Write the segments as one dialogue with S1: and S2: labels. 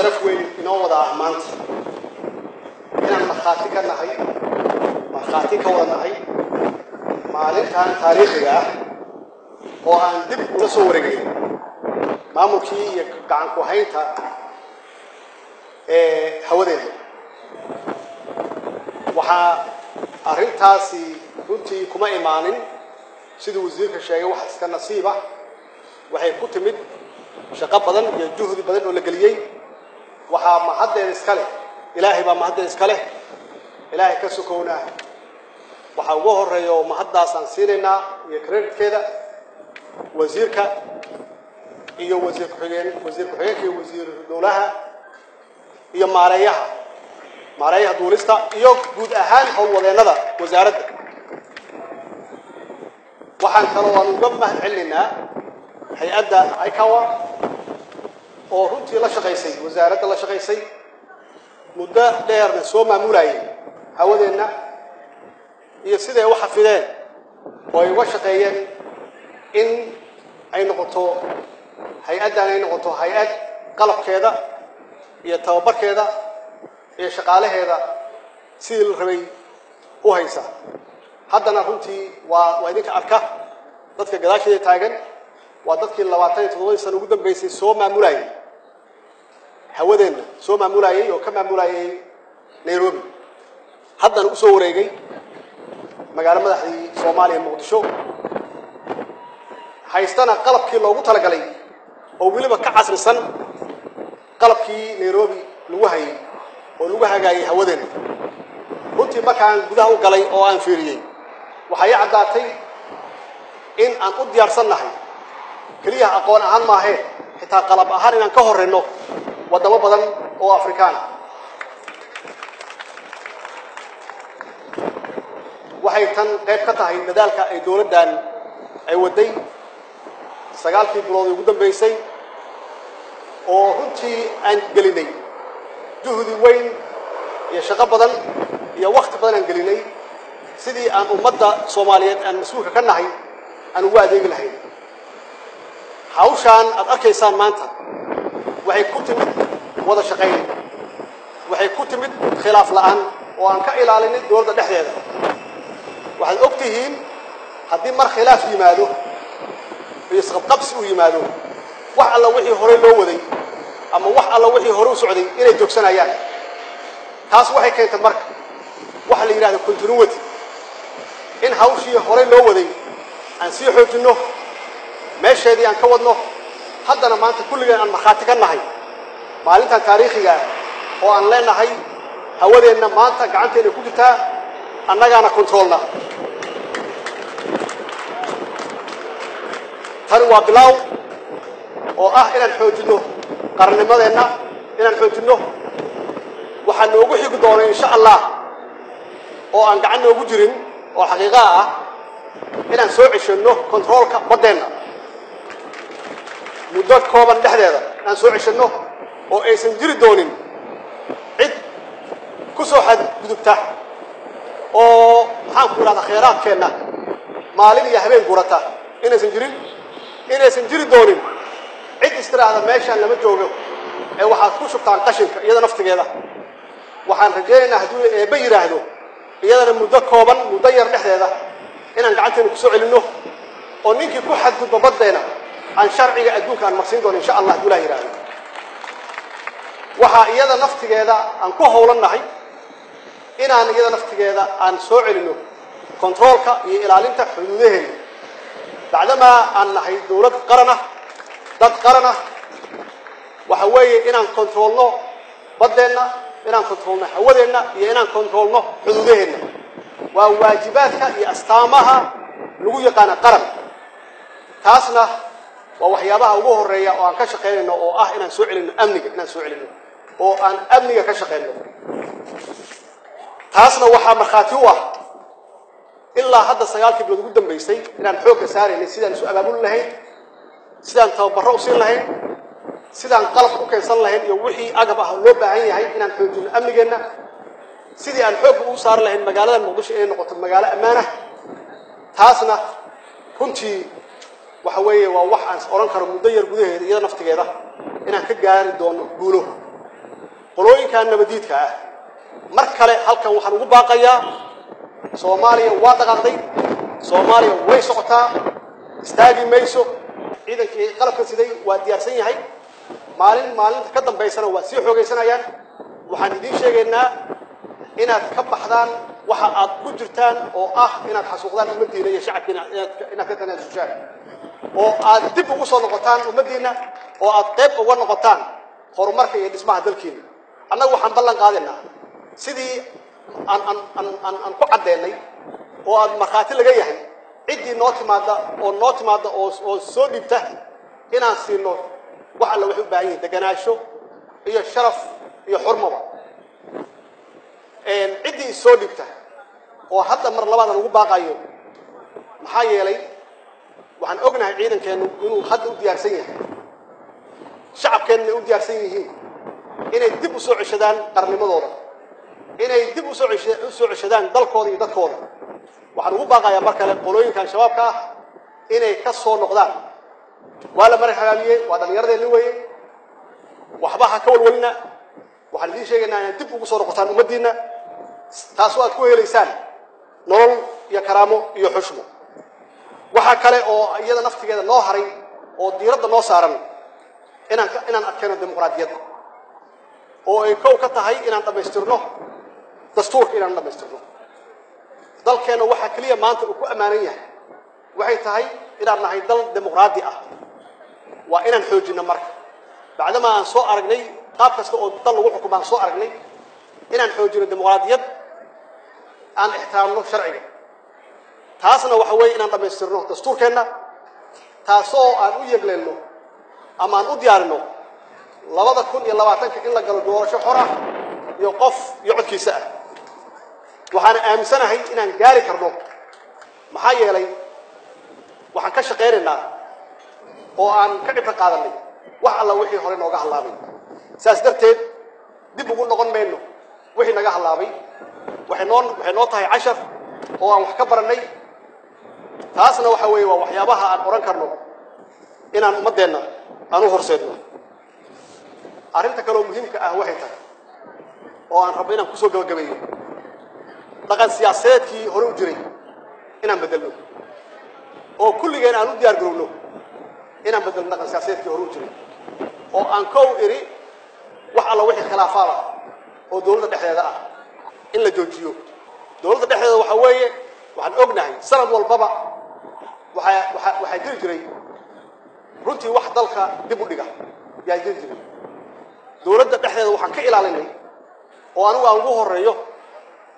S1: Sharaf weyn inoo wada ah maanta inaan markhaati ka nahay, markhaati ka wada nahay maalintan taariikhiga ah oo aan dib ula soo wareegay maamulkii iyo gacan ku haynta ee hawadeena. Waxaa arrintaasi runtii kuma imaanin siduu wasiirka sheegay wax iska nasiib ah, waxay ku timid shaqo badan iyo juhdi badan oo la geliyey. Waxaa mahaddeed iska leh Ilaahay baa mahaddeed iska leh. Ilaahay ka sokowna waxaa ugu horreeya oo mahaddaasaan siinaynaa iyo creditkeeda wasiirka iyo wasiir ku-xigeen, wasiir ku-xigeenka iyo wasiir dowlaha iyo maareeyaha duulista iyo guud ahaan howlwadeennada wasaaradda. Waxaan kaloo aan uga mahad celinaynaa hay-adda ICAO oo runtii la shaqaysay wasaaradda, la shaqaysay muddo dheerna soo maamulayay hawadeenna iyo siday u xafideen oo ay uga shaqeeyeen in ay noqoto hay-addan, ay noqoto hay-ad qalabkeeda iyo tababarkeeda iyo shaqaalaheeda sidii la rabay u haysa. Haddana runtii waa idinka arka dadka gadaasheeda taagan, waa dadkii 27dii sano ugu dambeysay soo maamulayay hawadeenna, soo maamulayay oo ka maamulayay Nairobi, haddana usoo wareegay magaalo madaxdii Soomaaliya, Muqdisho, haystana qalabkii loogu talagalay oo weliba ka casrisan qalabkii Nairobi lagu hayay oo lagu hagaayay hawadeenna. Runtii markaan gudaha u galay oo aan fiiriyey, waxaa ii caddaatay in aan u diyaarsan nahay keliya aqoon ahaan maahee, xitaa qalab ahaan inaan ka horreyno waddamo badan oo Afrikaan ah. Waxay tan qayb ka tahay dadaalka ay dowladdan ay waday 9kii bilood ugu dambeysay oo runtii aan gelinay juhdi weyn iyo shaqo badan iyo wakti badan aan gelinay sidii aan ummadda Soomaaliyeed aan mas-uulka ka nahay aan ugu adeegi lahayn. Hawshaan aad arkaysaan maanta waxay ku timid wada shaqayn, waxay ku timid khilaaf la'aan oo aan ka ilaalinay dowladda dhexdeeda. Waxaad og tihiin haddii mar khilaaf yimaado iyo isqabqabsi uu yimaado, wax alla wixii horey loo waday ama wax alla wixii hore u socday inay joogsanayaan. Taas waxay keentay marka waxa la yidhahdo continuity, in hawshii horey loo waday aan sii xoojinno, meesheedii aan ka wadno. Haddana maanta kulligeen aan markhaati ka nahay maalintan taariikhiga ah oo aan leenahay hawadeenna maanta gacanteena ku jirtaa, annagaana controlna. Tani waa bilaaw oo ah inaan xoojinno qarannimadeenna, inaan xoojinno. Waxaa noogu xigi doona insha Allah oo aan gacan noogu jirin oo xaqiiqaa ah inaan soo ceshanno controolka baddeenna muddo kooban dhexdeeda, inaan soo ceshanno oo aysan jiri doonin cid ku soo xadgudubta oo maxaan ku idhahdaa khayraadkeenna maalin iyo habeen gurata, inaysan jirin, inaysan jiri doonin cid istiraahda meeshaan lama joogo ee waxaad ku shubtaan qashinka. Iyada naftigeeda waxaan rajaynaynaa hadduu Eebbe yidhaahdo iyadana muddo kooban, muddo yar dhexdeeda inaan gacanteena kusoo celinno oo ninkii ku xadgudbo baddeena aan sharciga adduunka aan marsiin doono insha Allah hadduu Ilaah yidhaahdo. Waxaa iyada naftigeeda aan ku howlan nahay inaan iyada naftigeeda aan soo celinno controolka iyo ilaalinta xuduudaheena, bacdamaa aan nahay dowlad qaran ah, dad qaran ah. Waxa weeye inaan controolno baddeenna, inaan controolno hawadeenna iyo inaan controolno xuduudaheenna waa waajibaadka iyo astaamaha lagu yaqaana qaran. Taasna waa waxyaabaha ugu horreeya oo aan ka shaqaynayno oo ah inaan soo celinno amniga, inaan soo celinno oo aan amniga ka shaqayno. Taasna waxaa markhaati u ah ilaa hadda 9kii bilood ugu dambeysay inaan xoogga saaraynay sidaan isu abaabuli lahayn, sidaan tababarro u siin lahayn, sidaan qalab u keensan lahayn iyo wixii agab ah loo baahan yahay inaan xoojinno amnigeenna, sidii aan xoogga ugu saari lahayn magaalada Muqdisho inay noqoto magaalo ammaan ah. Taasna runtii waxa weeye waa wax aan odhan karo muddo yar gudaheeda iyada naftigeeda inaan ka gaari doono guulo. Qolooyinkan nabadiidka ah mar kale halkan waxaan ugu baaqayaa, Soomaaliya waa dhaqaaqday, Soomaaliya way socotaa, istaagi mayso. Ciidankii qalabka siday waa diyaarsan yahay, maalin maalinta ka dambaysana waa sii xoogaysanayaan. Waxaan idiin sheegaynaa inaad ka baxdaan waxa aad ku jirtaan oo ah inaad xasuuqdaan ummaddiina iyo shacabkiina, inaad ka tanaasushaan oo aad dib ugu soo noqotaan ummaddiina oo aad qayb uga noqotaan horumarka iyo dhismaha dalkiina. Annagu waxaan ballan qaadaynaa sidii aan ku caddeennay oo aad markhaati laga yahay, ciddii noo timaadda oo noo timaadda oo soo dhiibta inaan siino wax alla waxay u baahan yihin, deganaasho iyo sharaf iyo xurmaba. Ciddii soo dhiibta oo hadda mar labaad aan ugu baaqayo, maxaa yeelay waxaan ognahay ciidankeennu inuu hadda u diyaarsan yahay, shacabkeennuna u diyaarsan yihiin inay dib u soo ceshadaan qarnimadooda, inay dib u soo ceshadaan dalkooda iyo dadkooda. Waxaan ugu baaqayaa mar kale qolooyinkan shabaabka ah inay ka soo noqdaan. Waa la maray hagaabiyey, waa dhallinyaradeenni weeye, waxba ha ka walwalina. Waxaan idiin sheegaynaa inaad dib ugu soo noqotaan ummaddiinna, taasoo aad ku helaysaan nolol iyo karaamo iyo xushmo. Waxaa kale oo iyada naftigeeda noo haray oo diiradda noo saaran inaan adkayno dimuqraadiyadda, oo ay kow ka tahay inaan dhammaystirno dastuurka, inaan dhammaystirno dalkeenna. Waxaa keliya maanta uu ku ammaanan yahay waxay tahay inaan nahay dal dimuqraadi ah. Waa inaan xoojinno marka, bacdamaa aan soo aragnay qaab kasta oo dal lagu xukumo aan soo aragnay, inaan xoojino dimuqraadiyad, aan ixtiraamno sharciga. Taasna waxa weeye inaan dhammaystirno dastuurkeenna, taasoo aan u yegleenno ama aan u diyaarinno 2020-ka in la galo doorasho xor ah iyo qof iyo codkiisa ah. Waxaana aaminsanahay inaan gaari karno, maxaa yeelay waxaan ka shaqaynaynaa oo aan ka cibro qaadanay wax alla wixii hore nooga hallaabay. Saas darteed dib ugu noqon mayno wixii naga hallaabay. Waxay noo tahay cashar oo aan wax ka barannay. Taasna waxa weeye waa waxyaabaha aan odhan karno inaan ummaddeenna aan u horseedno. Arrinta kaleoo muhiimka ah waxay tahay oo aan rabbo inaan kusoo gabagabeeyo, dhaqan siyaasadeedkii hore u jiray inaan beddelno oo kulligeen aan u diyaar garowno inaan beddelno dhaqan siyaasadeedkii hore u jiray, oo aan kow iri wax alla wixii khilaafaad ah oo dowladda dhexdeeda ah in la joojiyo. Dowladda dhexdeeda waxa weeye waxaan ognahay sanad walbaba waxaa jiri jiray runtii wax dalka dib u dhiga yaa jiri jiray. Dowladda dhexdeeda waxaan ka ilaalinay oo anigu aan ugu horreeyo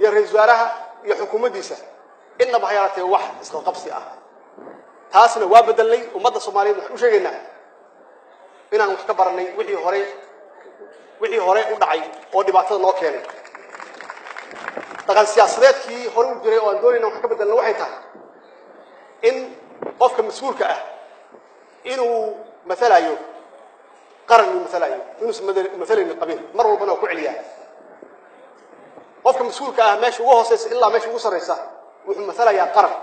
S1: iyo ra-iisul wasaaraha iyo xukuumaddiisa innaba ha yaraatee wax isqabqabsi ah. Taasna waa beddelnay. Ummadda Soomaaliyeed waxaan u sheegaynaa inaan wax ka barannay wixii hore u dhacay oo dhibaatada noo keenay. Dhaqan siyaasadeedkii hore u jiray oo aan doonayna wax ka beddelna waxay tahay in qofka mas-uulka ah inuu mathalayo qaran, inuu mathalayo, inuusan mathalaynin qabiil. Mar walbana waa ku celiyaa, qofka mas-uulka ah meesha ugu hooseysa ilaa meesha ugu sarreysa wuxuu mathalayaa qaran.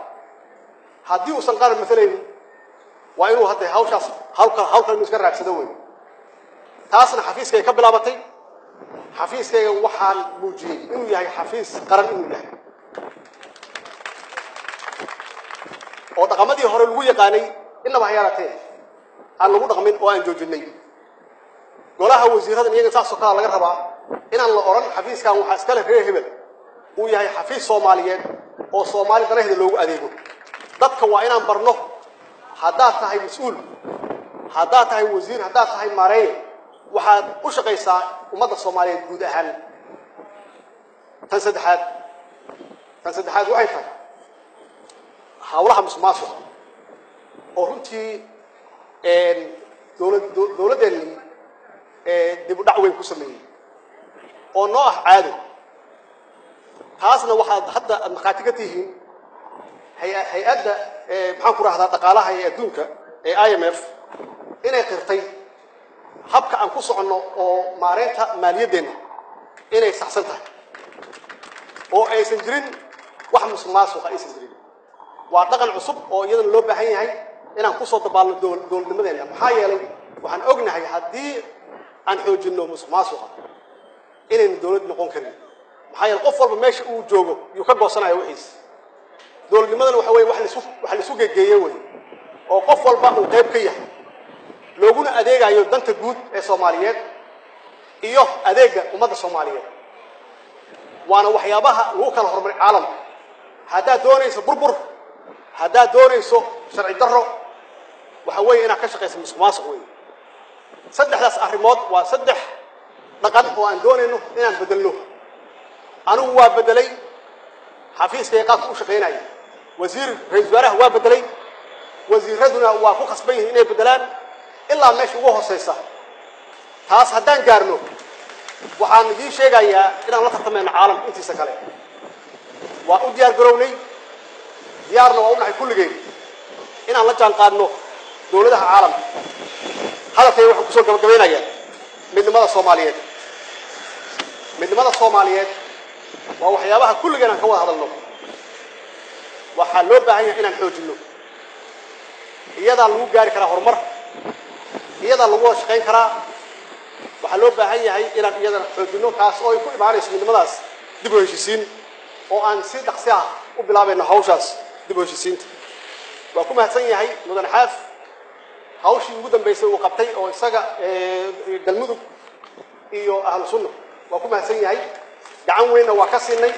S1: Haddii uusan qaran mathalaynin waa inuu hadda hawshaas hawlkale inuu iska raagsado wey. Taasna xafiiskayga ka bilaabatay. Xafiiskayga waxaan muujiyey inuu yahay xafiis qaran inuu yahay, oo dhaqamadii hore lagu yaqaanay innaba ha yaraatee aan lagu dhaqmin oo aan joojinay. Golaha wasiiradan iyaga saasoo kalea laga rabaa inaan la odhan xafiiskan waxaa iskale reer hebel, uu yahay xafiis Soomaaliyeed oo Soomaali danaheeda loogu adeego. Dadka waa inaan barno, haddaad tahay mas-uul, haddaad tahay wasiir, haddaad tahay maareeye, waxaad u shaqaysaa ummadda Soomaaliyeed guud ahaan. Tan saddexaad waxay tahay hawlaha musuqmaasuqa oo runtii dowladdeennii dib u dhac weyn ku sameeyey oo noo ah caado. Taasna waxaad hadda aad markhaati ka tihiin hay-adda maxaan ku rahdaa dhaqaalaha ee adduunka ee IMF inay qirtay habka aan ku soconno oo maareynta maaliyaddeenna inay saxsan tahay oo aysan jirin wax musuqmaasuqa aysan jirin. Waa dhaqan cusub oo iyadana loo baahan yahay inaan kusoo dabaalno dowladnimadeenna, maxaa yeelay waxaan ognahay haddii aan xoojinno musuqmaasuqa Inaynu dowlad noqon karin, maxaa yeele qof walba meesha uu joogo yuu ka goosanaya wixiis. Dowladnimadana waxa weye wax laisu gegeeye wey, oo qof walba uu qayb ka yahay, looguna adeegayo danta guud ee Soomaaliyeed iyo adeegga ummadda Soomaaliyeed. Waana waxyaabaha lagu kala horumaray caalamka. Haddaad doonayso burbur, haddaad doonayso sharci darro, waxa weeye inaad ka shaqayso musuq maasuq weeye. Saddexdaas arrimood waa saddex dhaqan oo aan doonayno inaan bedelno. Anigu waa bedelay xafiiskay qaabka u shaqaynaya, wasiir ra-isul wasaaraha waa bedelay, wasiiraduna waa ku khasban yihiin inay bedelaan ilaa meesha ugu hooseysa. Taas haddaan gaarno, waxaan idiin sheegayaa inaan la tartamayno caalamka intiisa kale. Waa u diyaar garownay, diyaarna waa u nahay kulligeen inaan la jaan qaadno dowladaha caalamka. Hadalkayga waxaan kusoo gabagabaynayaa midnimada Soomaaliyeed. Midnimada Soomaaliyeed waa waxyaabaha kulligeen aan ka wada hadalno. Waxaa loo baahan yahay inaan xoojinno. Iyadaa lagu gaari karaa horumar, iyadaa lagu wada shaqayn karaa. Waxaa loo baahan yahay inaan iyadana xoojinno, taas oo ay ku imaanayso midnimadaas dib u heshiisiin, oo aan si dhaqsi ah u bilaabayno hawshaas dib u heshiisiinta. Waa ku mahadsan yahay mudan Xaaf hawshii ugu dambaysay uu qabtay oo isaga Galmudug iyo Ahlu Sunna. Waa ku mahadsan yahay, gacan weynna waa ka siinay.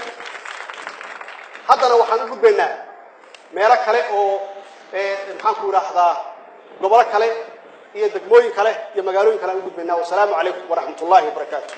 S1: Haddana waxaan u gudbaynaa meelo kale oo, maxaan ku idhaahdaa, gobolo kale iyo degmooyin kale iyo magaalooyin kale aan u gudbaynaa. Wasalaamu calaykum waraxmat ullahi wabarakaatu.